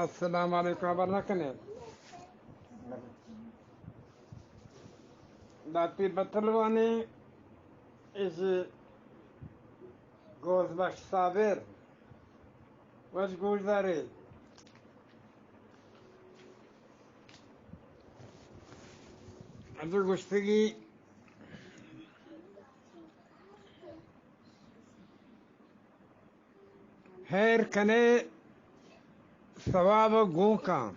السلام علیکم، ہبر نہ کنے۔ داتی بتلوانی ایشی گوز بخش صابر، وش گوش داری۔ از گوشتگی ہیر کنے ثواب گوں کن،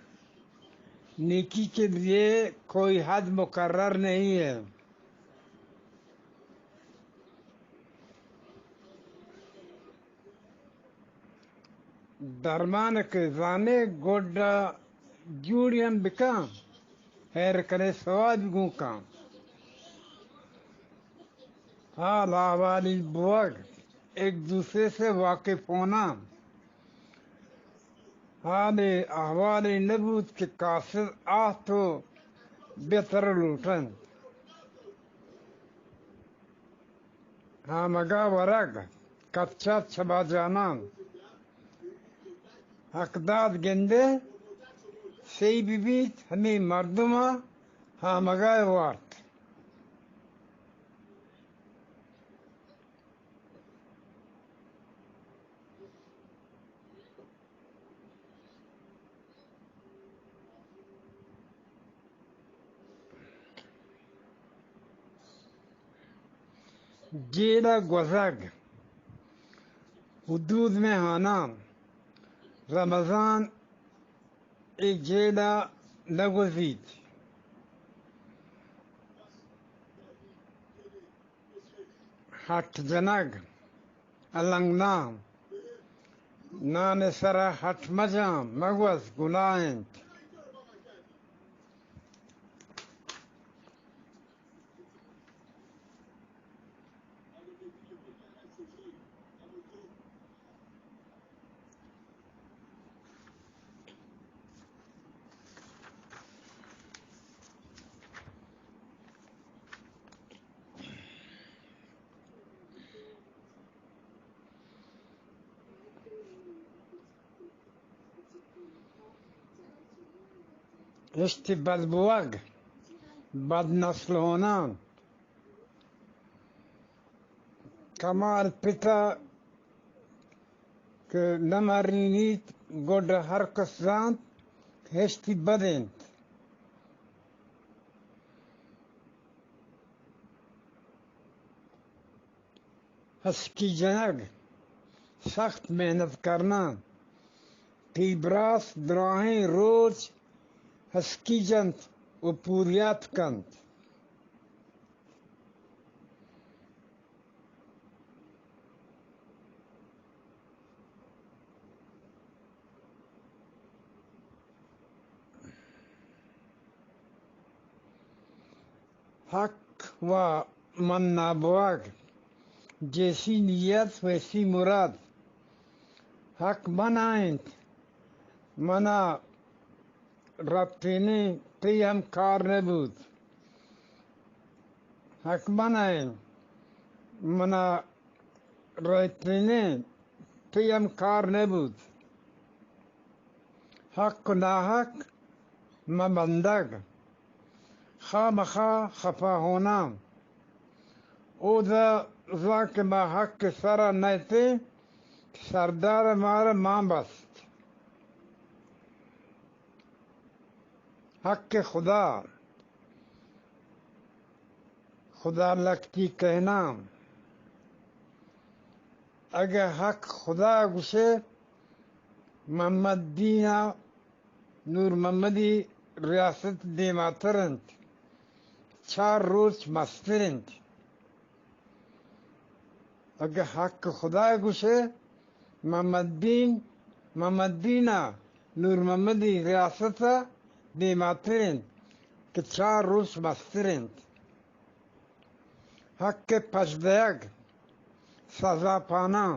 نیکی کے لیے کوئی حد مقرر نہیں ہے۔ درمان کہ زانے گڈا جوڑی ہم بکن، ہیر کنے ثواب گوں کن۔ حال احوالی بوگ، ایک دوسرے سے واقف ہونا۔ حال احوالی نبود کہ قاصد آہ تو بہتر لوٹن۔ ہامگا ورگ، کچا چبا جانان۔ حقداد گندے، سہی ببیت، ہمے مردما ہامگا وارت۔ جیل ء گوزگ، حدود میں آناں، رمضان ء جیل ء نہ گوزیت۔ ہٹ جنگ، النگ نام، نان ء سرا ہٹ مجاں، مگوز، گناہ انت۔ ہشتی بد بوگ، بد نسل ہونان۔ کمال پت ء کہ نہ مرینیت، گڈ ہر کس زانت کہ ہشتی بد انت۔ ہسکی جنگ، سخت محنت کرنا، تی براس دراہیں روچ ہسکی جنت و پوریات کنت۔ حق و منا بوگ، جیسی نیت ویسی مراد۔ حق منا انت، منا رپتینیں تئی ہم کار نہ بوت۔ حق منا انت، منا رپتینیں تئی ہم کار نہ بوت۔ حق و ناحق مہ بندگ، خامخا خفا ہوناں۔ اودا زان کہ ما حق سرا نئیتیں، سردار مارا مان بست۔ حق خدا، خدا لکتی کہناں۔ اگہ حق خدا گوشے، محمد دین ء نور محمدی ریاست دیماتر انت، چار روچ مستر انت۔ اگہ حق خدا گوشے، محمد دین، محمد دین ء نور محمدی ریاست ء دیماتر انت کہ چار روچ مستر انت۔ حق پش دئیگ، سزا پاناں۔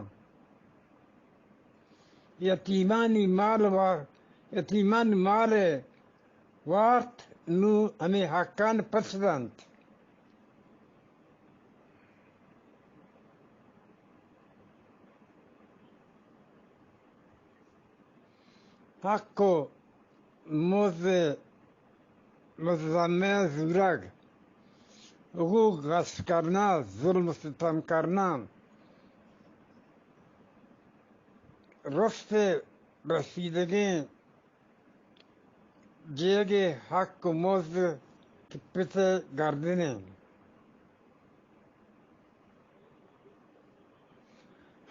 یتیمانی مال وا-، یتیمانی مال وارت، نوں ہمے حقان پچ دنت۔ حق و مزد مظلوم ءَ زورگ، حقوق غصب کرنا، ظلم و ستم کرنا، رست رسیدگیں جیگ ءِ حق و مزد کہ پت ءِ گردن ءَ انت۔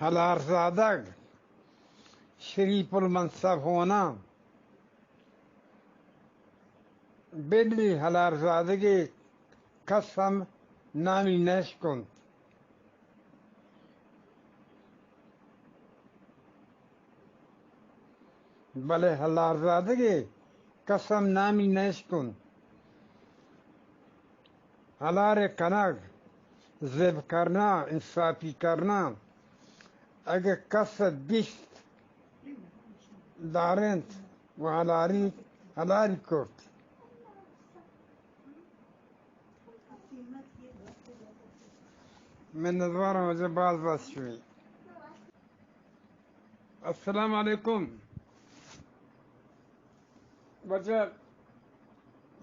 ہلار زادگ، شریف المنصب ہونا، بلی ہلار زادگے کس ہم نامی نہ اشکنت۔ بلے ہلار زادگے کس ہم نامی نہ اشکنت۔ ہلار ءِ کنگ، زب کرنا، انصافی کرنا، اگہ کس ءَ دیست دارنت و ہلاری، ہلاری کرت۔ منتوارم واجہ، باز باز شوی۔ السلام علیکم۔ واجہ،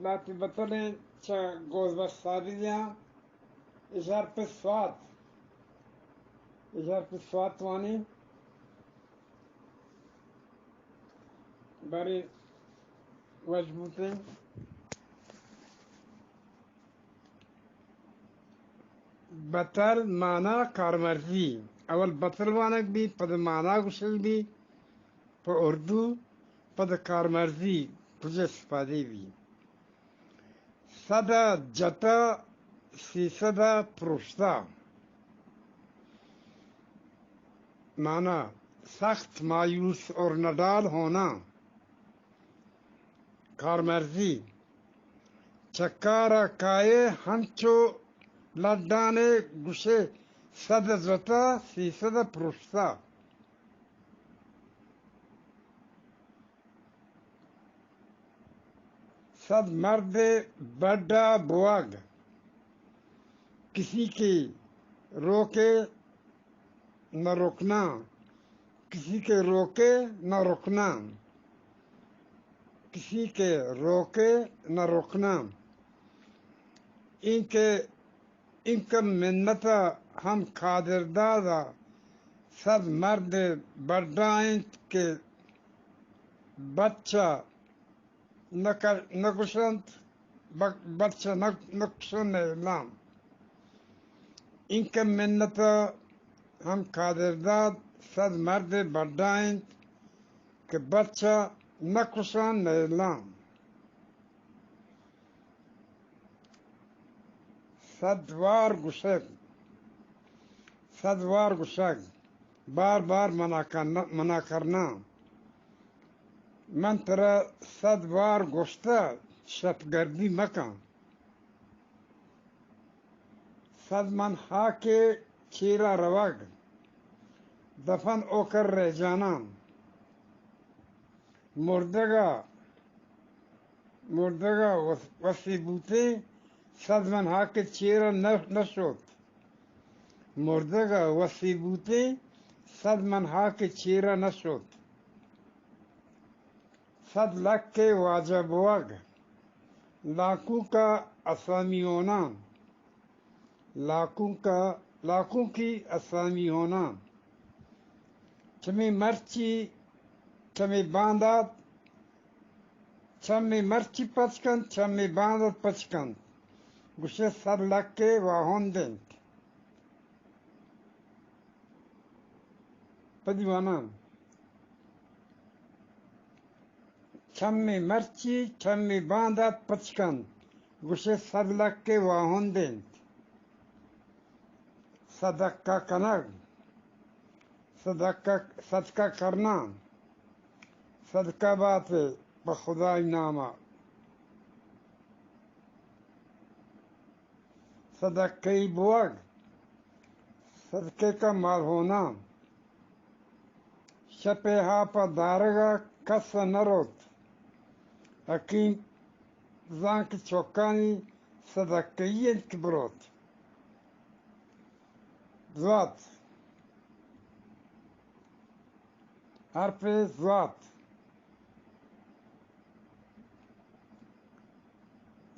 لہتے بتلیں چہ گوزبخش صابریاں، اے ژرپ سوات، اے ژرپ سوات وانی۔ باریں وش بوتیں۔ بتل، مانا، کارمرزی۔ اول بتل وانگ بی، پد مانا گوشگ بی پہ اردو، پد کارمرزی کجا استفادہ بی۔ صد ءَ جتا، سیصد ءَ پروشتا۔ مانا، سخت مایوس اور نڈال ہونا۔ کارمرزی، چہ کار ءَ کائے ہنچو لڈانے، گوشے صد ءَ جتا، سیصد ءَ پروشتا۔ صد مرد بڈا بوگ، کسی کے روکے نہ رکنا، کسی کے روکے نہ رکنا، کسی کے روکے نہ رکنا۔ اینکہ اینکہ منت ءَ ہم قادرداد ءَ صد مرد بڈا انت کہ بچ ءَ نہ ک-، نہ کشنت، ب-، بچ ءَ نہ، نہ کشنت نہ ایلام۔ اینکہ منت ءَ ہم قادرداد صد مرد بڈا انت کہ بچ ءَ نہ کشنت نہ ایلام۔ صد وار گوشگ، صد وار گوشگ، بار بار منع کرنا، منع کرنا۔ من ترا صد وار گوشتہ شپ گردی مکن۔ صد من ہاکے چیرا روگ، دفن او کر رہ جاناں۔ مردگ ءَ، مردگ ءَ وس-، وسی بوتیں، صد من ہاک ءِ چیر ءَ نہ، نہ شت۔ مردگ ءَ وسی بوتیں، صد من ہاک ءِ چیر ءَ نہ شت۔ صد لک ءِ واجہ بوگ، لاکونک ءَ اسامی ہوناں۔ لاکونک ءَ، لاکونکی اسامی ہوناں۔ چمے مرچی، چمے باندات، چمے مرچی پچ کنت، چمے باندات پچ کنت۔ گوشے صد لک ءِ واہند انت۔ پہ دیواناں۔ چمے مرچی، چمے باندات پچ کنت، گوشے صد لک ءِ واہند انت۔ صدقہ کنگ، صدقہ، صدقہ کرنا، صدقہ بات پہ خدائی نام ءَ۔ صدقہ ئی بوگ، صدقے کا مال ہونا۔ شپ ءِ ہاپ ءَ دارگ ءَ کس ءَ نہ روت۔ حکیم زانت کہ چکانی صدقہ ئی انت کہ بروت۔ زوات، حرف زوات۔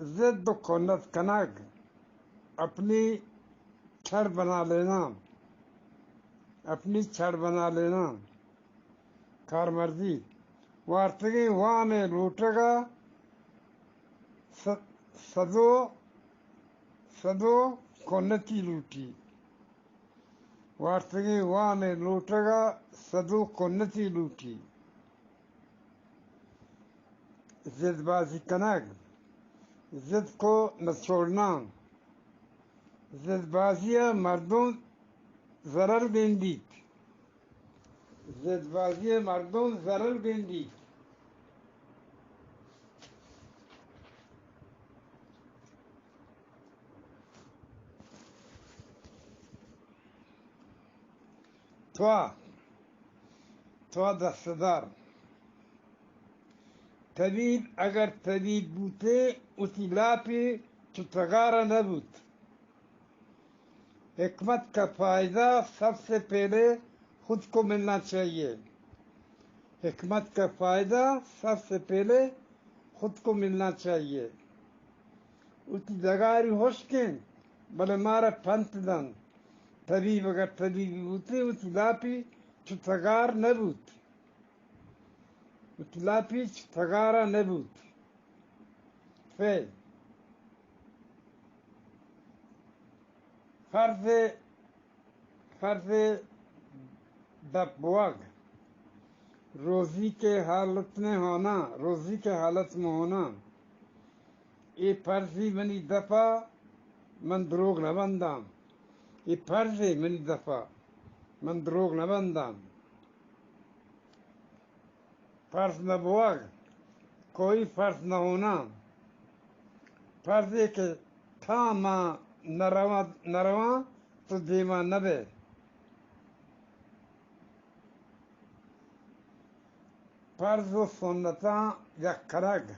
ضد و کنت کنگ، اپنی چھڑ بنا لینا، اپنی چھڑ بنا لینا۔ کارمرزی، وارتگیں وام ءِ لوٹگ ءَ س-، سدو، سدو کنتی لوٹی۔ وارتگیں وام ءِ لوٹگ ءَ سدو کنتی لوٹی۔ ضد بازی کنگ، ضد کو نہ چھوڑنا۔ ضد بازی ءَ مردم ضرر گندیت۔ ضد بازی ءَ مردم ضرر گندیت۔ توا، توا دستدار۔ طبیب اگر طبیب بوتے، وتی لاپی چو تگارا نہ بوت۔ حکمت کا فائدہ سب سے پہلے خود کو ملنا چاہیے۔ حکمت کا فائدہ سب سے پہلے خود کو ملنا چاہیے۔ وتی ڈگاری ہشک انت، بلے مارا پنت دنت۔ طبیب اگر طبیبی بوتے، وتی لاپی چو تگار نہ بوت۔ وتی لاپی چو تگارا نہ بوت۔ فعل۔ فرض، فرض دپ بوگ۔ روزی کے حالت میں ہونا، روزی کے حالت میں ہونا۔ اے فرضی منی دپا، من دروگ نہ بنداں۔ اے فرضی منی دپا، من دروگ نہ بنداں۔ فرض نہ بوگ، کوئی فرض نہ ہونا۔ فرضے کہ تھا ما نہ رواں، نہ رواں تو دیما نہ بئے۔ فرض و سنتاں یک کنگ،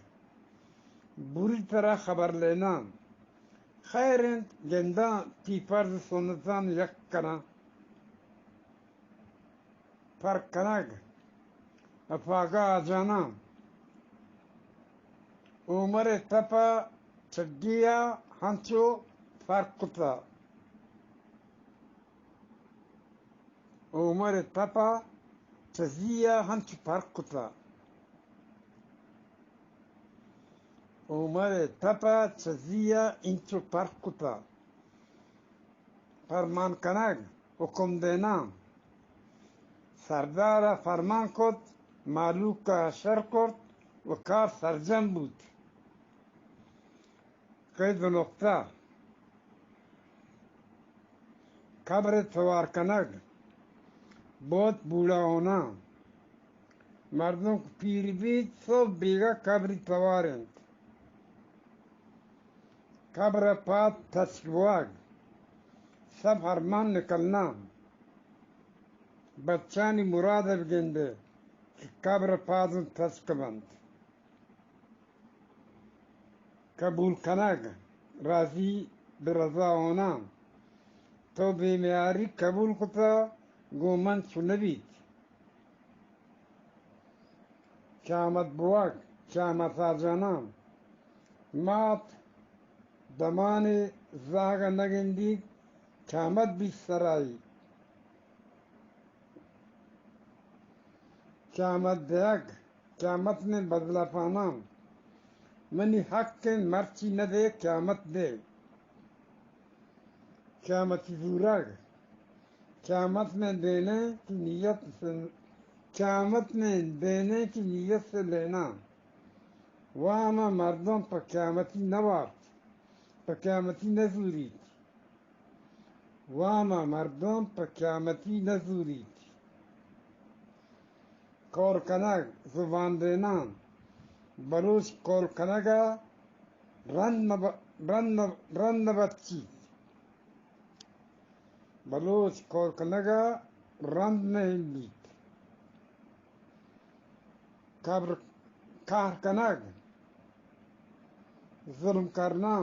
بری ترا خبر لینا۔ خیر انت، گنداں تی فرض و سنتاں یک کناں۔ فرق کنگ، افاقہ آجاناں۔ عمر ءِ تپ ءَ چڈی ءَ ہنچو فرق کتہ۔ عمر ءِ تپ ءَ چزی ءَ ہنچو فرق کتہ۔ عمر ءِ تپ ءَ چزی ءَ انچو فرق کتہ۔ فرمان کنگ، حکم دینا۔ سردار ءَ فرمان کت، مہلوک ءَ شر کرت و کار سرجم بوت۔ کئی دو نقطہ۔ قبر ءِ توار کنگ، بہت بوڑا ہونا۔ مردم کہ پیر بیت، سہب بیگا قبری توار انت۔ قبر ءَ پاد تچک بوگ، سب ارمان نکلنا۔ بچانی مراد ءَ بگندے کہ قبر ءَ پاد اوں تچک بنت۔ قبول کنگ، راضی، برضا ہونا۔ تو بے میاری قبول کتہ، گوں من چو نہ بیت۔ قیامت بوگ، قیامت آجاناں۔ مات دمانے زاگ ءَ نہ گندیت، قیامت بیت سرائی۔ قیامت دیگ، قیامت میں بدلہ پانا۔ منی حق انت، مرچی نہ دے، قیامت دے۔ قیامتی زورگ، قیامت میں دینے کی نیت سے، قیامت میں دینے کی نیت سے لینا۔ وام ءَ مردم پہ قیامتی نہ وارت، پہ قیامتی نہ زوریت۔ وام ءَ مردم پہ قیامتی نہ زوریت۔ کور کنگ، زبان دینان۔ بلوچ کور کنگ ءَ رند نہ ب-، رند نہ، رند نہ بچیت۔ بلوچ کور کنگ ءَ رند نہ ہلیت۔ قبر، قہر کنگ، ظلم کرنا،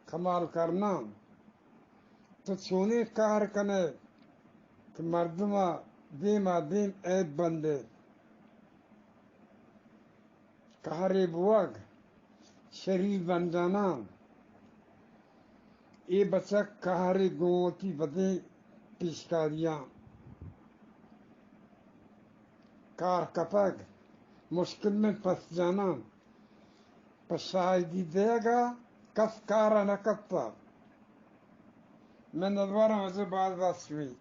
کمال کرنا۔ تو چونیں قہر کنے کہ مردم ءَ دیم ءَ دیم عیب بندے۔ قہرے بوگ، شریر بنجاناں، اے بچک کہرے گوں وتی بدیں پیشکاریاں کار کپگ، مشکل میں پس جاناں، پہ شاہدی دیگ ءَ کس کار ءَ نہ کپتہ۔ منتواراں، واجہ باز باز شمئے۔